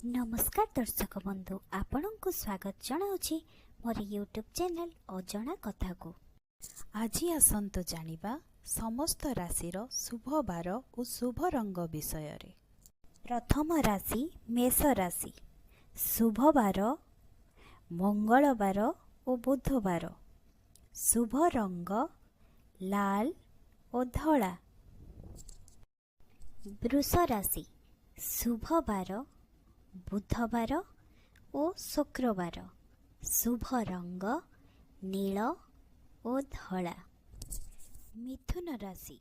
ନମସ୍କାର ଦର୍ଶକ ବନ୍ଧୁ, ଆପଣଙ୍କୁ ସ୍ୱାଗତ ଜଣାଉଛି ମୋର ୟୁଟ୍ୟୁବ୍ ଚ୍ୟାନେଲ୍ ଅଜଣା କଥାକୁ। ଆଜି ଆସନ୍ତୁ ଜାଣିବା ସମସ୍ତ ରାଶିର ଶୁଭ ବାର ଓ ଶୁଭ ରଙ୍ଗ ବିଷୟରେ। ପ୍ରଥମ ରାଶି ମେଷ ରାଶି। ଶୁଭ ବାର ମଙ୍ଗଳବାର ଓ ବୁଧବାର। ଶୁଭ ରଙ୍ଗ ଲାଲ ଓ ଧଳା। ବୃଷ ରାଶି। ଶୁଭ ବାର ବୁଧବାର ଓ ଶୁକ୍ରବାର। ଶୁଭ ରଙ୍ଗ ନୀଳ ଓ ଧଳା। ମିଥୁନ ରାଶି।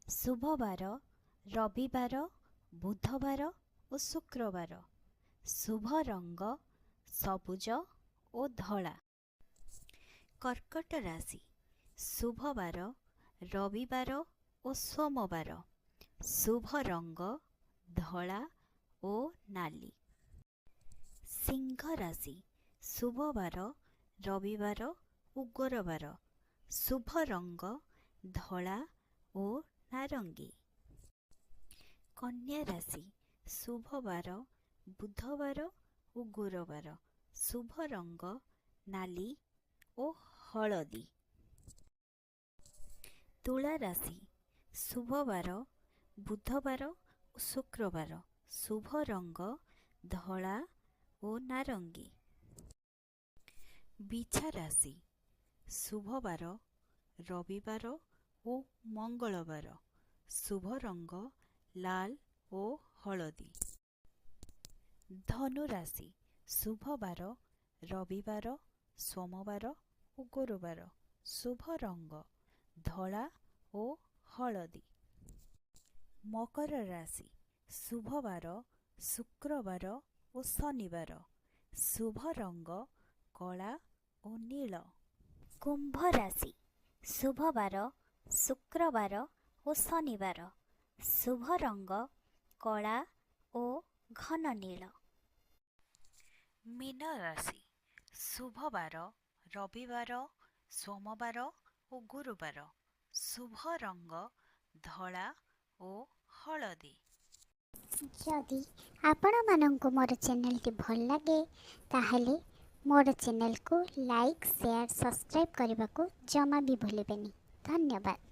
ଶୁଭ ବାର ରବିବାର, ବୁଧବାର ଓ ଶୁକ୍ରବାର। ଶୁଭ ରଙ୍ଗ ସବୁଜ ଓ ଧଳା। କର୍କଟ ରାଶି। ଶୁଭ ବାର ରବିବାର ଓ ସୋମବାର। ଶୁଭ ରଙ୍ଗ ଧଳା ଓ ନାଲି। ସିଂହ ରାଶି। ଶୁଭ ବାର ରବିବାର ଓ ଗୁରୁବାର। ଶୁଭ ରଙ୍ଗ ଧଳା ଓ ନାରଙ୍ଗୀ। କନ୍ୟା ରାଶି। ଶୁଭ ବାର ବୁଧବାର ଓ ଗୁରୁବାର। ଶୁଭ ରଙ୍ଗ ନାଲି ଓ ହଳଦୀ। ତୁଳା ରାଶି। ଶୁଭ ବାର ବୁଧବାର ଓ ଶୁକ୍ରବାର। ଶୁଭ ରଙ୍ଗ ଧଳା ଓ ନାରଙ୍ଗୀ। ବିଛା ରାଶି। ଶୁଭ ବାର ରବିବାର ଓ ମଙ୍ଗଳବାର। ଶୁଭ ରଙ୍ଗ ଲାଲ ଓ ହଳଦୀ। ଧନୁ ରାଶି। ଶୁଭ ବାର ରବିବାର, ସୋମବାର ଓ ଗୁରୁବାର। ଶୁଭ ରଙ୍ଗ ଧଳା ଓ ହଳଦୀ। ମକର ରାଶି। ଶୁଭ ବାର ଶୁକ୍ରବାର ଓ ଶନିବାର। ଶୁଭ ରଙ୍ଗ କଳା ଓ ନୀଳ। କୁମ୍ଭ ରାଶି। ଶୁଭ ବାର ଶୁକ୍ରବାର ଓ ଶନିବାର। ଶୁଭ ରଙ୍ଗ କଳା ଓ ଘନ ନୀଳ। ମୀନ ରାଶି। ଶୁଭ ବାର ରବିବାର, ସୋମବାର ଓ ଗୁରୁବାର। ଶୁଭ ରଙ୍ଗ ଧଳା ଓ ହଳଦୀ। ଯଦି ଆପଣମାନଙ୍କୁ ମୋର ଚ୍ୟାନେଲଟି ଭଲ ଲାଗେ, ତାହେଲେ ମୋର ଚ୍ୟାନେଲକୁ ଲାଇକ୍, ସେୟାର, ସବସ୍କ୍ରାଇବ୍ କରିବାକୁ ଜମା ବି ଭୁଲିବେନି। ଧନ୍ୟବାଦ।